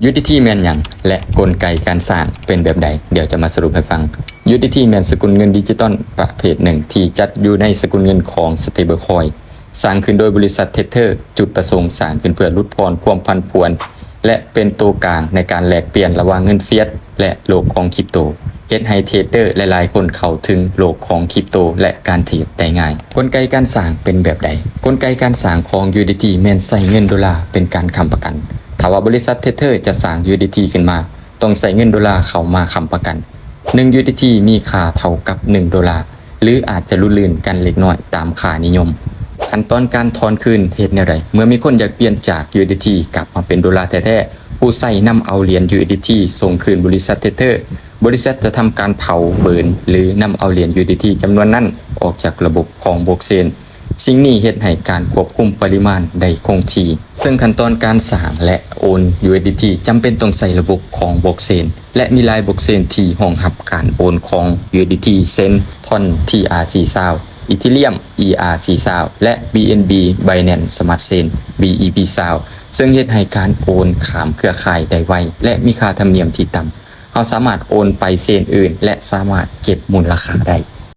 USDT ແມ່ນຫຍັງ ແລະ ກົນໄກການສ້າງເປັນແບບໃດ? ດຽວຈະມາສະຫຼຸບໃຫ້ຟັງ. USDT ແມ່ນສະກຸນເງິນດິຈິຕອນປະເພດໜຶ່ງທີ່ຈັດຢູ່ໃນສະກຸນເງິນຂອງ Stablecoin ສ້າງຂຶ້ນໂດຍບໍລິສັດ Tether ຈຸດປະສົງສ້າງຂຶ້ນເພື່ອຫຼຸດຜ່ອນຄວາມຜັນຜວນ ແລະ ເປັນໂຕກາງໃນການແລກປ່ຽນລະຫວ່າງເງິນຟຽດ ແລະ ໂລກຂອງຄຣິບໂຕ, ເຮັດໃຫ້ເທຣດເດີຫຼາຍໆຄົນເຂົ້າເຖິງໂລກຂອງຄຣິບໂຕ ແລະ ການເທຣດໄດ້ງ່າຍ. ກົນໄກການສ້າງເປັນແບບໃດ? ກົນໄກການສ້າງຂອງ USDT ແມ່ນໃຊ້ເງິນໂດລາເປັນການຄ້ຳປະກັນ. ຖ້າວ່າບໍລິສັດ Tether ຈະສ້າງ USDT ຂຶ້ນມາ, ຕ້ອງໃຊ້ເງິນໂດລາເຂົ້າມາຄ້ຳປະກັນ. ໜຶ່ງ USDT ມີຄ່າເທົ່າກັບໜຶ່ງໂດລາ ຫຼື ອາດຈະຫຼຸດລື່ນກັນເລັກນ້ອຍຕາມຄ່ານິຍົມ. ຂັ້ນຕອນການຖອນຄືນເຮັດແນວໃດ? ເມື່ອມີຄົນຢາກປ່ຽນຈາກ USDT ກັບມາເປັນໂດລາແທ້ໆ, ຜູ້ໃຊ້ນຳເອົາຫຼຽນ USDT ສົ່ງຄືນບໍລິສັດ Tether. ບໍລິສັດຈະທຳການເຜົາ, ເບີນ ຫຼື ນຳເອົາຫຼຽນ USDT ຈຳນວນນັ້ນອອກຈາກລະບົບຂອງບລັອກເຊນ. ສິ່ງນີ້ເຮັດໃຫ້ການຄວບຄຸມປະລິມານໄດ້ຄົງທີ່, ເຊິ່ງຂັ້ນຕອນການສ້າງ ແລະ ໂອນ USDT ຈຳເປັນຕ້ອງໃຊ້ລະບົບຂອງບລັອກເຊນ ແລະ ມີຫຼາຍບລັອກເຊນທີ່ຮອງຮັບການໂອນຂອງ USDT ເຊັ່ນ Tron ທີອາ ສີ່ຊາວ, Ethereum ອີອາ ສີ່ຊາວ ແລະ BNB Binance Smart Chain ບີອີບີຊາວ ເຊິ່ງເຮັດໃຫ້ການໂອນຂ້າມເຄືອຂ່າຍໄດ້ໄວ ແລະ ມີຄ່າທຳນຽມທີ່ຕ່ຳ. ເຮົາສາມາດໂອນໄປເຊນອື່ນ ແລະ ສາມາດເກັບມູນລະຄ່າໄດ້.